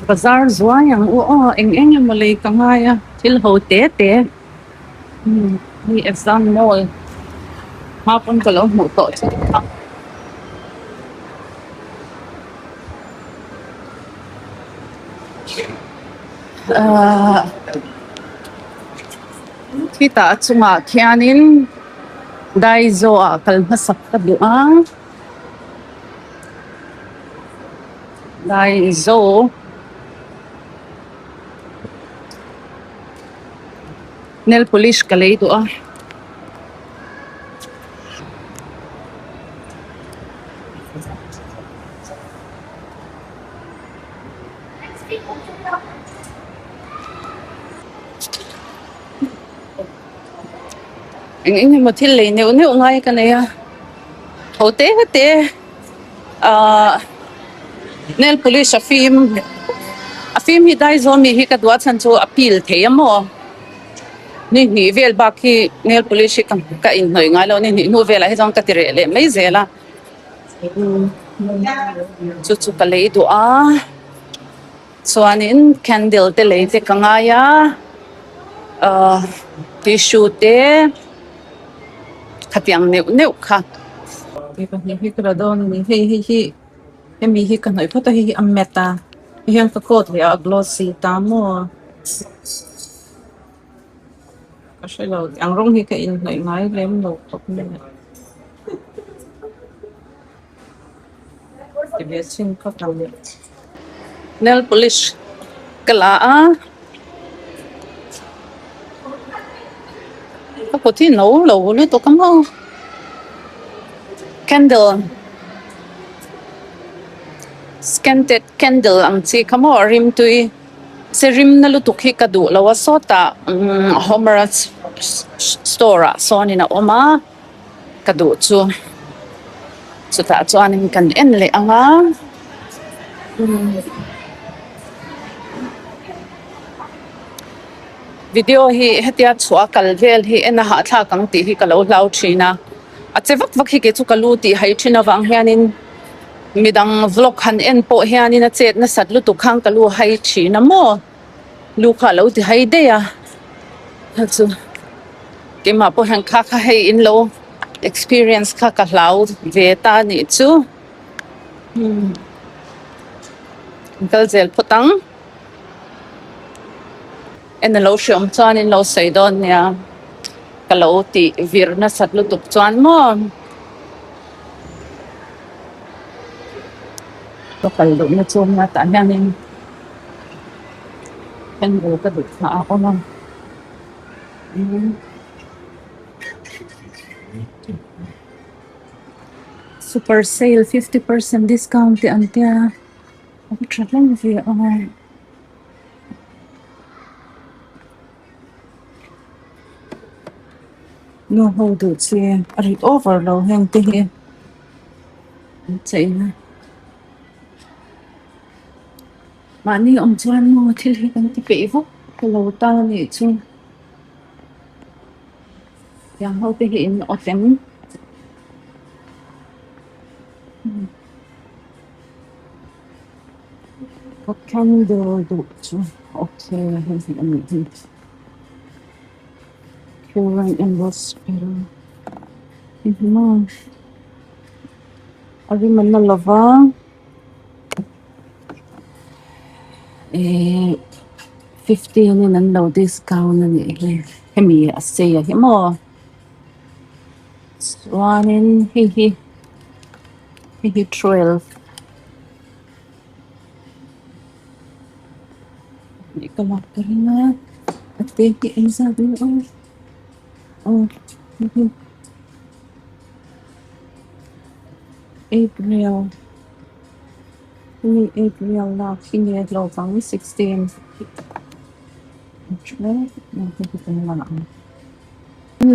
Bazar zuai ang u aw eng eng emaw lei ka ngai a thil ho te te umm hei exam mall hma pawn ka lo hmuh tawh chu a. Ahh khitah a chungah khianin Daizo ah kal hmasak ka duh a. Daizo nail polish ka lei duh a. Eng eng emaw thil lei neuh neuh ngai ka nei a ho te te ahh nail polish a fim a fim hi daizawn mi hi ka duh a chhan chu a pil thei a maw ni hnih vel bak hi nail polish hi ka inhnawih ngai lo ni hnih hnu velah hi chuan ka ti reh leh mai zel a chu chu ka lei duh a. Chuanin candle te lei te ka ngai a ahh tissue te khatiang neuh neuh kha. Hei pahnih hi ka la dawn a ni hei hei hi hemi hi ka hnawih phawt a hei hi a mat a hei hian ka coat leh a glossy ta maw ka hre lo ang rawng hi ka inhnawih ngai lem lo khawp mai a. Nail polish ka la a ka kut hi no lo lutuk ang aw candle scented candle ang chi kha maw a rim tui se rim na lutuk hi ka duh lo a sawtah umm homer store ah sawnin a awm a. Ka duh chu chutah chuanin kan en leh ang a video hi hetia chhuah a kal vel hi en a hahthlak ang tih hi ka lo hlau thin a a che vak vak hi kei chu ka lu tih hai thin avang hianin midang vlog han en pawh hianin a chet nasat lutuk khan ka lu hai thin a maw. Lu kha a lo ti hai daih a kha chu keimah pawh hian kha kha hei in lo experience kha ka hlau ve ta a nih chu umm an kal zel phawt ang en a lo hreawm chuan in lo sawi dawn nia ka lo tih vir nasat lutuk chuan maw. Ka kal duhna chu nia tah hianin. Candle ka duh thla a awm a super sale 50% discount te an tia a va tha hlawm ve a nu ho duh chi a rit over lo heng te hi an chei na. Mahni awm chuan maw thil hi kan ti peih vak ka lo ta a nih chu. Tiang ho te hi in awt em? Ka candle duh chu okay hei hi a nih hi. Caroline and Rosspear hei hi maw a rim a na lova. Ehh 15 in an lo discount a nih hi hemi a sei a hi maw chuanin hei hi hei hi 12 nih ka lak ka ring a a te hi engzat nge aw aw hei hi. April hemi April lak hi nge hlawk ang 16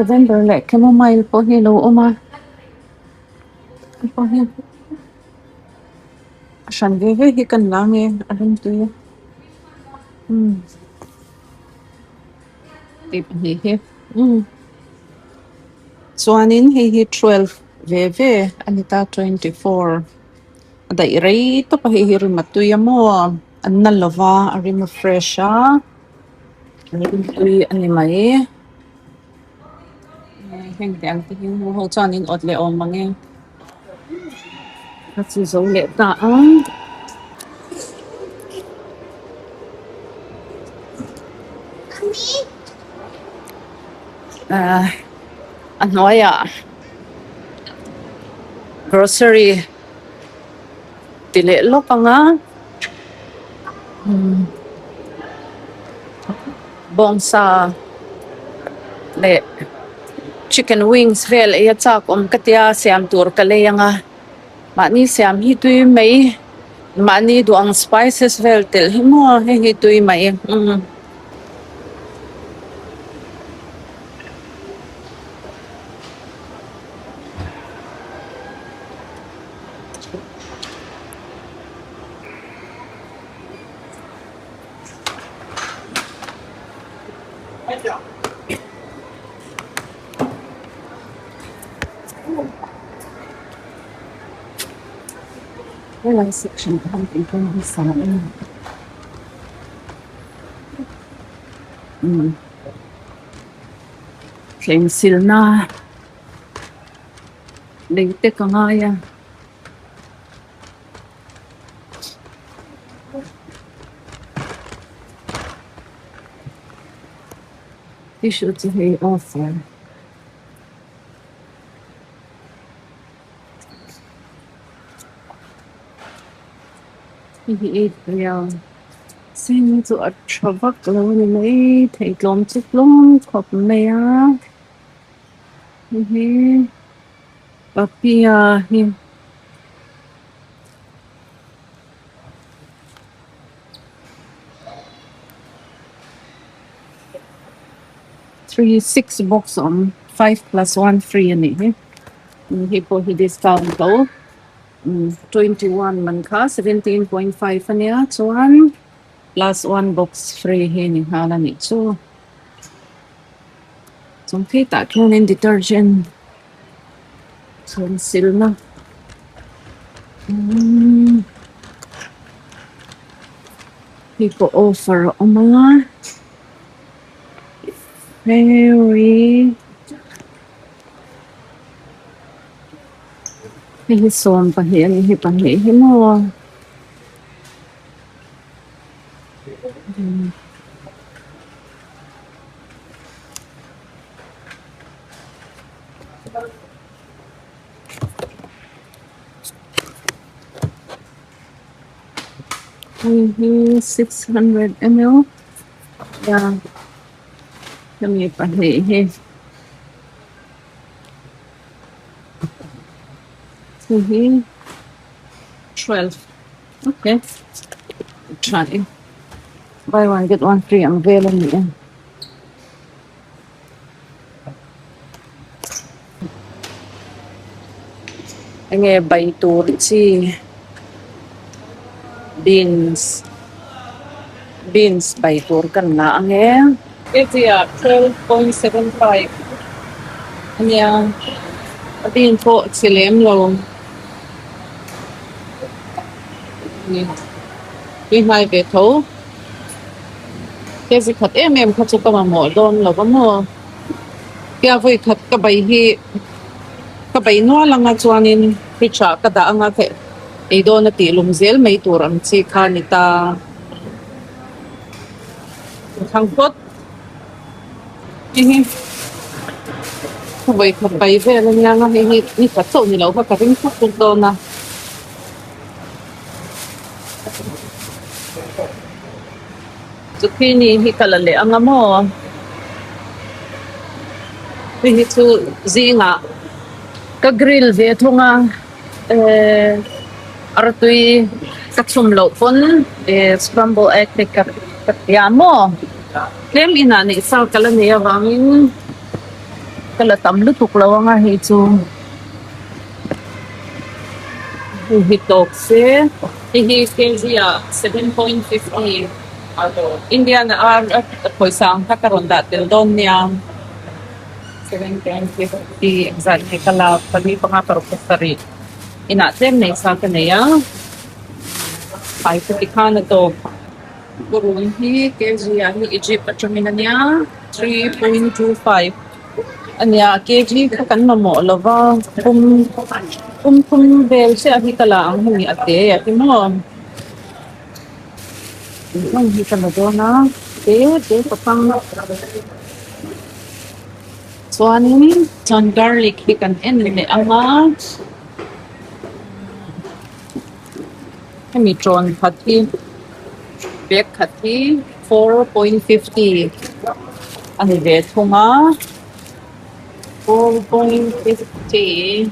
November leh chamomile pawh hi a lo awm a hei pawh hi a hran ve ve hi ka la nge a rem tui a umm tih pahnih hi umm. Chuanin hei hi 12 ve ve a ni ta 24 a daih rei tawp a hei hi rim a tui a maw. An na lova a rim a fresh a rimtui a ni mai heng te ang te hi nu ho chuan in awt leh awm ang e ka chu zo leh ta a. Ahh a hnuaiah grocery ti leh lawk ang a umm bawngsa leh chicken wings vel ei a chak awm ka tia siam tur ka lei ang a mahni siam hi tui mai mahni duh ang spices vel telh hi maw hei hi tui mai umm. Helai section khan tih pawh hi sa a ni. Umm thleng silna lei te ka ngai a. Tissue chu hei offer. Hei hi April sen chu a tha vak lo a ni mai thei tlawm chu tlawm khawp mai a hei hi papaya hi. 36 box a awm 5+1 free a nih hi hei pawh hi discount tho 21 man kha 17.5 a nia chuan plus one box free hi ni nghal a nih chu chuan khetah khianin detergent chhun silna umm hei pawh offer a awm a. Mary hei hi 12 a ni hi pahnih hi maw hei hi 600 ml. Nia hemi pahnih hi hei hi 12 ok tha e buy one get one free ang vel a ni e. Enge bai tur chi beans beans bai tur kan la ang e. Kg ah 12.75 ania a bean pawh chhe lem lo tui hnai ve tho. Kg khat em em kha chu ka mamawh dawn lo va maw. Tia vawi khat ka bai hi ka bai nual anga chuanin fridge ah ka dah anga ka ei dawn a tih lum zel mai tur ang chi kha a ni ta. Ka thlang phawt. Hei hi ka vawi khat bai vel ania nga hei hi ni khat chauh ni lo kha ka ring thuk thuk dawn a. Zucchini hi ka la leh anga maw? Hei hi chu zingah ka grill ve thung a eh artui ka chhum loh pawn eh scramble egg te ka ka ti a maw? Tlem inah neih sa ka la nei avangin ka la tam lutuk lo anga hei chu. Hei hi tawk se hei hi kg ah 7.50 Indian a pawisa ang kha ka rawn dah tel dawn nia 7.50 engzat nge ka lak pali panga paruk pasarih inah tlem nei sa ka nei a fai ka ti khan a tawk. Purun hi kg ah hi Egypt atangin a nia 3.25 a nia kg kha kan mamawh lo va pum pum thum vel chiah hi ka la ang hemi a te a ti maw heng hi ka la dawn a te te ka hmang chuanin chuan garlic hi kan en leh ang a. Hemi ṭawn khat hi bag khat hi 4.50 a ni ve thung a 4.50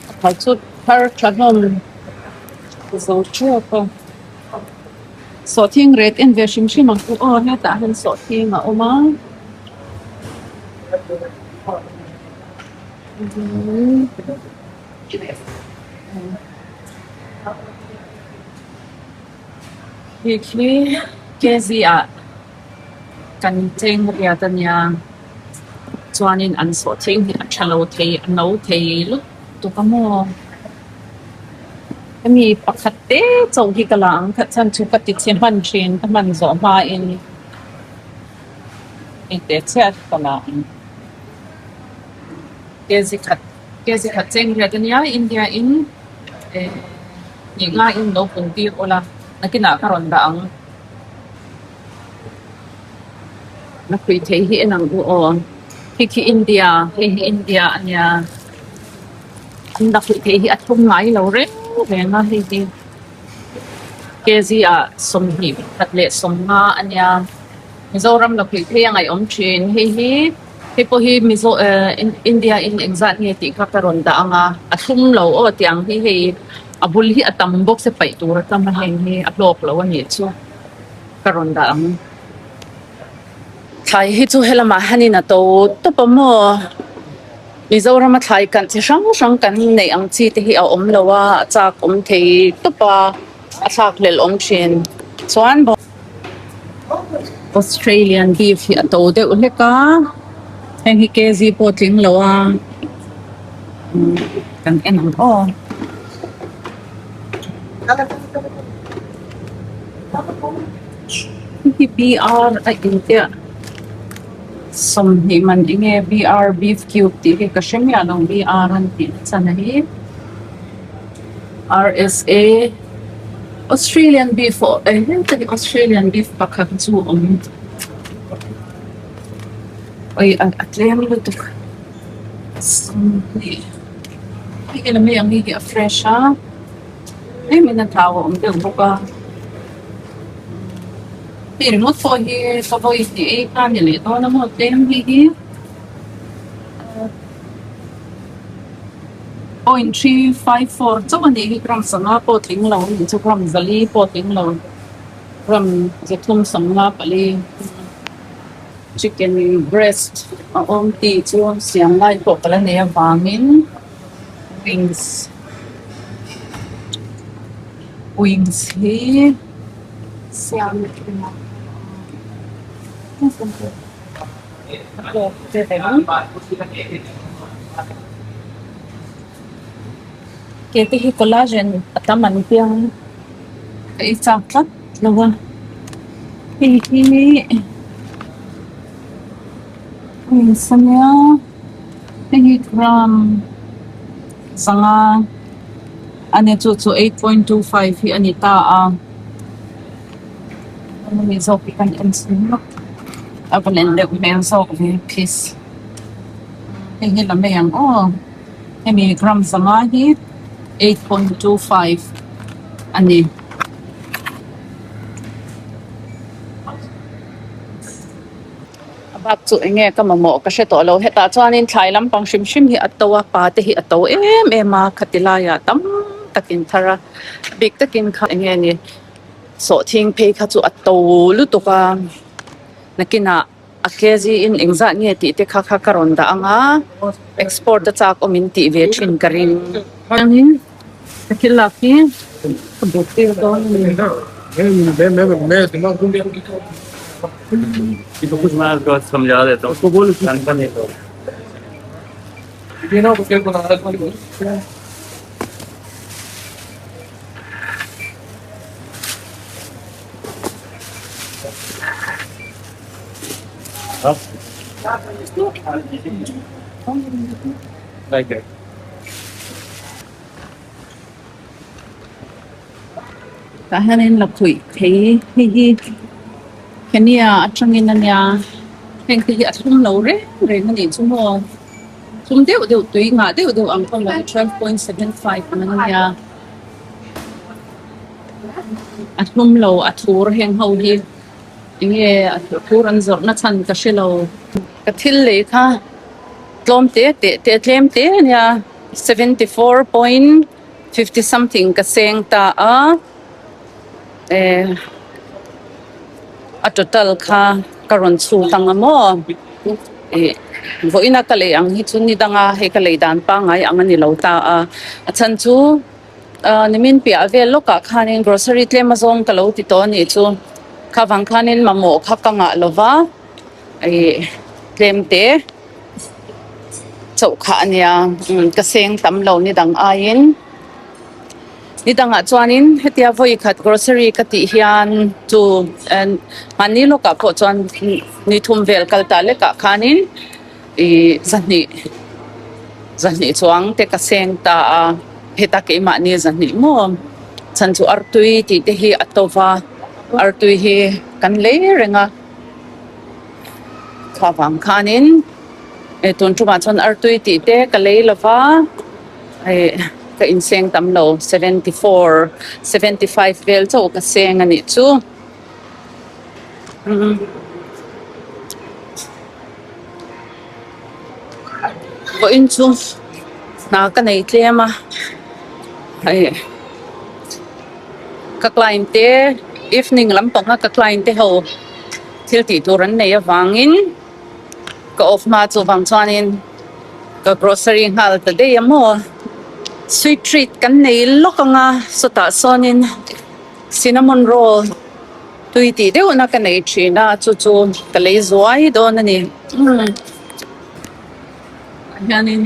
a thar chu thar tha hlawm zo ṭep a sawhthing ret en ve hrim hrim ang chu aw hetah hian sawhthing a awm a. Hei khi kg ah kan cheng riat a nia chuanin an sawh thing hi a tha lo thei a no thei lutuk a maw hemi pakhat te chauh hi ka la ang khat chhan chu ka ti chhe hman thin ka hman zawh hmain hei teh chiah hi ka la ang kg khat. Kg khat cheng riat a nia India in eh hnih ngaiin lo pun tir ula nakinah ka rawn dah ang. Na khui thei hi en ang u aw khi khi India hei hi India a nia an la khui thei hi a thlum ngai lo reng reng a hei hi kg ah 21.50 a nia Mizoram la khui thei a ngaihawm thin hei hi. Hei pawh hi Mizo eh India in engzat nge tih kha ka rawn dah ang a, a thlum lo aw tiang hi hei a bul hi a tam bawk se paih tur a tam a heng hi a hlawk lo a nih chu ka rawn dah ang. Thlai hi chu helamah hianin a to tawp a maw Mizorama thlai kanh chi hrang hrang kan neih ang chi te hi a awm lo a, a chak awm thei tawp a, a thlak hlelh awm thin chuan. Australian beef hi a to deuh hlek a heng hi kg pawh tling lo a kan en ang aw. Hei hi BR a intiah 20 man eng nge BR beef cube tih hi ka hre miah lo BR an tih na chhan a hi RSA. Australian beef aw eh heta hi Australian beef pakhat chu a awm oi a a tlem lutuk 20 hei hi lami ang hi hi a fresh a tlemin a thau a awm deuh bawk a hei ringawt pawh hi ka vawi hnih ei kha a ni leh dawn a maw tlem hei hi. 0.354 chauh a nih hi gram sanga pawh tling lo a nih chu gram zali pawh tling lo gram zathum sanga pali chicken breast a awm tih chu siam lai pawh ka la nei avangin wings wings hi siam Ke te hi collagen a tam an piang a ei chak tlat lo a hei hi wings a nia hei hi gram zanga a nia chu chu 8.25 hi a ni ta a. Hemi zawk hi kan en chhin lawk a va len deuh hmel zawk ve piece hei hi la mai ang aw hemi gram zanga hi 8.25 a ni. A bak chu eng nge ka mamawh ka hre tawh lo hetah chuanin thlai lampang hrim hrim hi a to a pa te hi a to em em a khati laiah tam takin thar a bik takin kha eng nge ni. Sawhthing phei kha chu a to lutuk a nakinah a kg in engzah nge tih te kha kha ka rawn dah ang a export a chak awm in tih ve thin ka ring chuanin ka thil lak hi ka buk tir dawn a ni. Tah hianin lakhuih thei hei hi Kenya atangin a nia heng te hi a thlum lo reng reng a nih chu maw thlum deuh deuh tui ngah deuh deuh ang pawh maw 12.75 ang a nia a thlum lo a thur heng ho hi enge a thur an zawrh na chhan ka hre lo ka thil lei kha tlawm te te te tlem te a nia 74. 50 something ka seng ta a eh a total kha ka rawn chhut ang a maw ih vawiin a ka lei ang hi chu ni danga hei ka lei dan pangngai ang a ni lo ta a a chhan chu ah nimin piah vel lawkah khanin grocery tlem azawng ka lo ti tawh a nih chu kha vang khanin mamawh kha ka ngah lo va ih tlem te. Chauh kha a nia ka seng tam lo ni dang aiin ni dangah chuanin hetia vawi khat grocery ka tih hian chu mahni lawkah pawh chuan ni thum vel kal ta lekah khanin ih zahnih zahnih chuang te ka seng ta a heta keimahni zahnih maw chhan chu artui tih te hi a to va artui hi kan lei reng a. Chhuah vang khanin eh tun tumah chuan artui tih te ka lei lo va eh ka inseng tam lo 74 75 vel chauh ka seng a nih chu umm vawiin chu hna ka nei tlem a hei ka client te evening lampanga ka client te ho. Thil tih tur an nei avangin ka off hma chuvang chuanin ka grocery nghal ta daih a maw sweet treat kan nei lawk ang a sawtah sawnin cinnamon roll tui tih deuhna ka nei thin a chu chu ka lei zuai dawn a ni umm tah hianin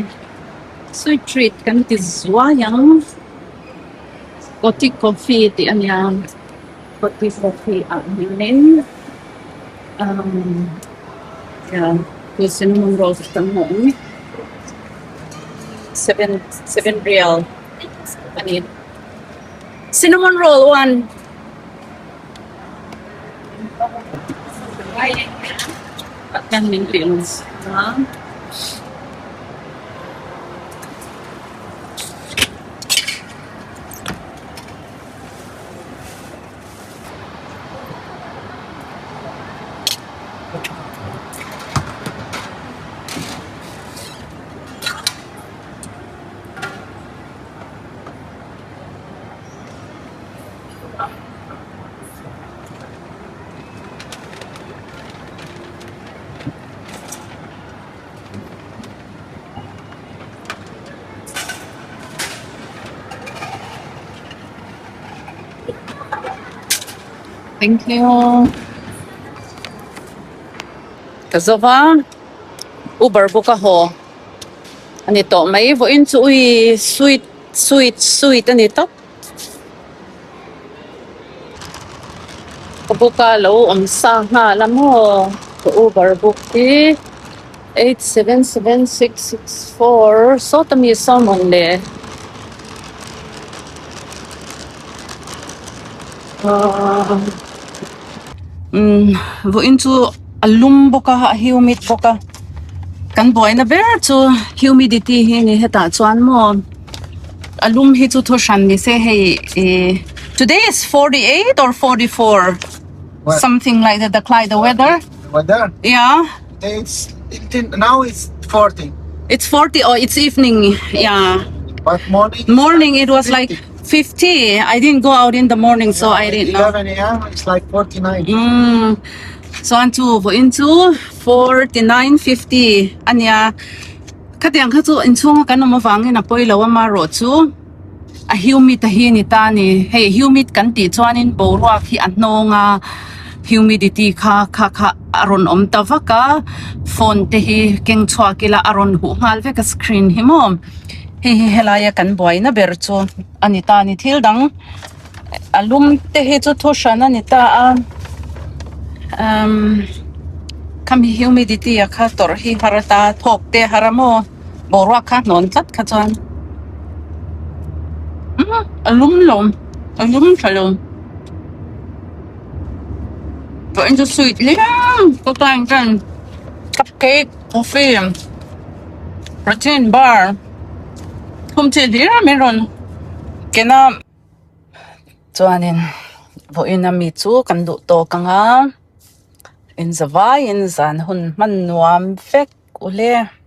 sweet treat kan ti zuai ang gothic coffee tih a nia. Coffee coffee ah hianin umm chu cinnamon roll chu kan hmu ang seven seven rial a ni cinnamon roll one tah hian min tih a. Thank you. Ka zo va Uber bawk a haw a ni tawh mai vawiin chu ui sweet sweet sweet a ni tawp. Ka book a lo awm sa nghal a maw ka Uber book hi. 877664 sawta mi sawm ang le umm vawiin chu a lum bawk a a humid bawk a kan buaina ber chu humidity hi a ni hetah chuan maw a lum hi chu thu hran ni se hei ih today is 48 or 44 something like that the climate the weather Weather? yeah. It's it, now it's 40. It's 40 oh it's evening yeah. But morning Morning it was like 50. I didn't go out in the morning so I didn't know. 11 a.m. It's like 49. Mm. Chuan chu vawiin chu 49 50 ania khatiang kha chu inchhunga kan awm avangin a pawi lo a marawh chu a humid a hi a ni ta a ni hei humid kan tih chuanin boruak hi a hnawng a humidity kha kha kha a rawn awm ta vak a phone te hi keng chhuak ila a rawn huh nghal vek a screen hi maw hei hi helaia kan buaina ber chu a ni ta a ni thil dang a lum te hi chu thu hran a ni ta a. Umm khami humidity a kha tawrh hi har ata thawk te a har a maw boruak kha hnawn tlat kha chuan umm a lum lo a lum tha lo vawiin chu sweet liam ka client ten cupcake coffee protein bar thum chi hlir a min rawn ken a. Chuanin vawiin ami chu kan duh tawk ang a inzavaiin zan hun hman nuam vek ule.